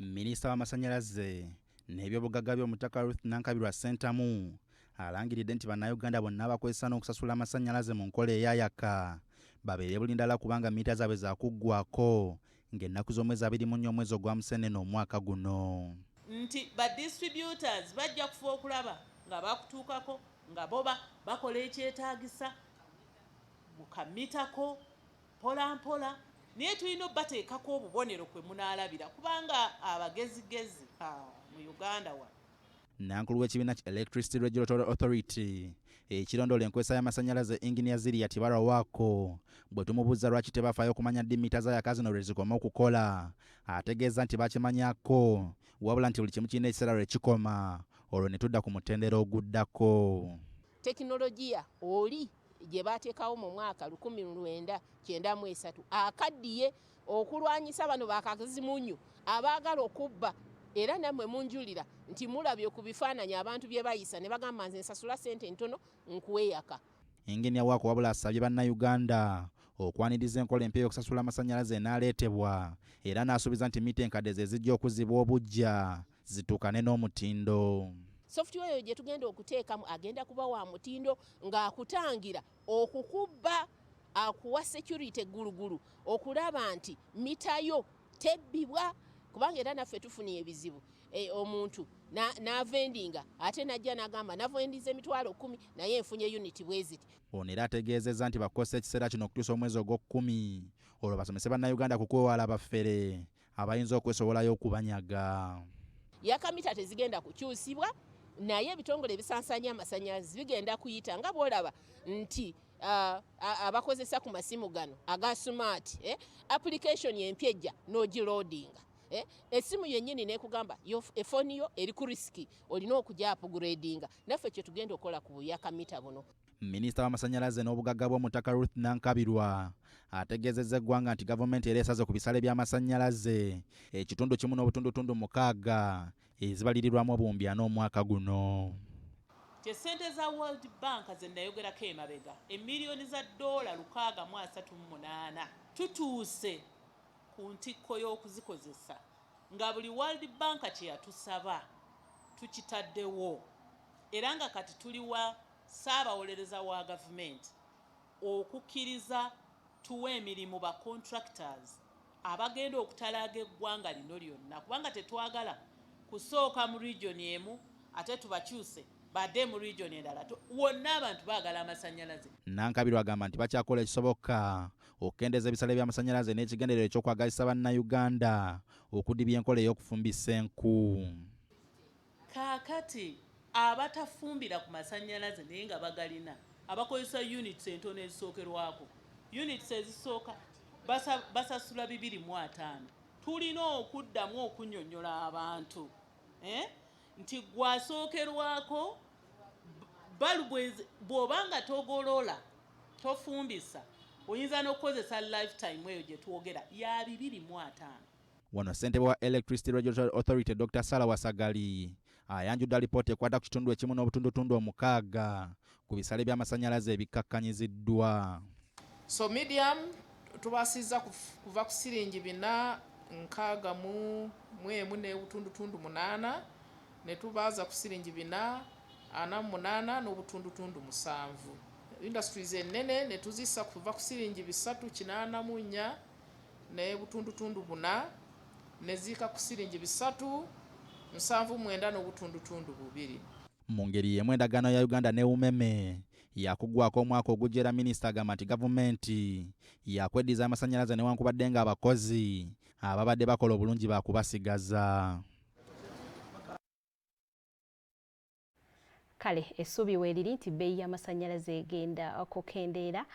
Minisita w'amasannyalaze n'ebyobugagga by'omutaka Ruth Nankabirwa Ssentamu alangiridde nti Bannayuganda bonna abakozesa n'okusasula amasannyalaze mu nkola eyayaka babeere bulindala, kubanga mita zaabwe zakuggwako ng'ennaku z'omwezi 24 omwezi ogwa Musenene omwaka guno. Nti ba distributors bajja kufa okulaba nga bakutuukako nga bo bakola ekyetaagisa mukamitako mpola mpola, naye tulina obbateekako obubonero kwe munaalabira, kubanga abagezigezi mu Uganda wa Nankulu w'ekibiina ki Electricity Regulatory Authority ekirondoola enkozesa y'amasannyalaze, Engineer Ziria Tibarawako, bwe tumubuuza lwaki tebafaayo okumanya ddi mita za yaka zino lwe zikoma okukola, ategeeza nti bakimanyako, wabula nti buli kimu kirina ekiseera lwe kikoma, olwo ne tudda ku mutendera oguddako. Tekinologiya oli gye baateekawo mu mwaka 1993 akaddiye okulwanyisa bano bakazimunyu abaagala okubba. Era nammwe munjulira nti mulabye ku bifaananyi abantu bye bayisa ne bagamba, "Nze nsasula ssente ntono, nkuweyaka." Engineer Waako wabula asabye Bannayuganda okwaniriza enkola empya y'okusasula amasannyalaze enaaleetebwa, era n'asuubiza nti mita enkadde ze zijja okuzibwa obuggya zituukane n'omutindo. Software eyo gye tugenda okuteekamu agenda kuba wa mutindo ng'akutangira okukubba, akuwa security gulugulu okulaba nti mitayo tebbibwa, kubanga era naffe tufunye ebizibu. Omuntu n'avendinga ate najja n'agamba, "Navendinze 100,000, naye nfunye unit bwe ziti." Ono era ategeezezza nti bakozesa ekiseera kino okutuusa omwezi ogw'okkumi, olwo basomese Bannayuganda ku kwewala abafere abayinza okwesobolayo okubanyaga. Yaka mita tezigenda kukyusibwa, naye ebitongole ebisansanya amasannyalaze bigenda kuyita nga bw'olaba nti abakozesa ku masimu gano aga smart, application empya ejja n'ogiloadinga, esimu yennyini nekugamba efoni yo eri ku risk, olina okujja upgradinga. Naffe kye tugenda okukola ku buyaka mita buno. Minisita w'amasannyalaze n'obugagga bw'omutaka Ruth Nankabirwa ategeezezza eggwanga nti gavumenti era esaze ku bisale by'amasannyalaze 1.6% ezibalirirwamu 4,000 omwaka guno. Ti essente za World Bank ze nayogerako emabega, emiliyoni za dola 638, tutuuse ku ntikko y'okuzikozesa, nga buli World Bank kye yatusaba tukitaddewo, era nga kati tuli wa ssaabawolereza wa gavumenti okukkiriza tuwe emirimu ba contractors abagenda okutalaaga eggwanga lino lyonna, kubanga tetwagala kusooka mu region emu ate tubakyuse badde mu region endala. Wonna abantu baagala amasannyalaze. Nankabirwa agamba nti bakyakola ekisoboka okukendeeza ebisale by'amasannyalaze n'ekigendererwa ekyokwagazisa Bannayuganda okudibya enkola ey'okufumbisa enku. Kaakati abatafumbira ku masannyalaze naye nga bagalina, abakozesa units entono ezisookerwako, units ezisooka basasula 250. Tulina okuddamu okunnyonnyola abantu, eh? Nti gwasookerwako balubu bw'oba nga togolola, tofumbisa, oyinza n'okukozesa lifetime eyo gye twogera ya 250. Wano ssentebe wa Electricity Regulatory Authority, Dr Sala Wasagali, ayanjudde alipoota ekwata ku 1.6% ku bisale by'amasannyalaze ebikkakkanyiziddwa. So medium tubasizza kuva ku siringi 461.8 ne tubaaza ku siringi 448.7. Industries ennene ne tuzissa kuva ku siringi 384.4 ne ziika ku siringi 379.2. Mu ngeri y'emu, endagaano ya Uganda ne Umeme yakuggwako omwaka ogujja, era minisita agamba nti gavumenti yakweddiza amasannyalaze newankubadde ng'abakozi ababadde bakola obulungi baakubasigaza. Kale essuubi weeriri nti bbeeyi y'amasannyalaze egenda kukendeera.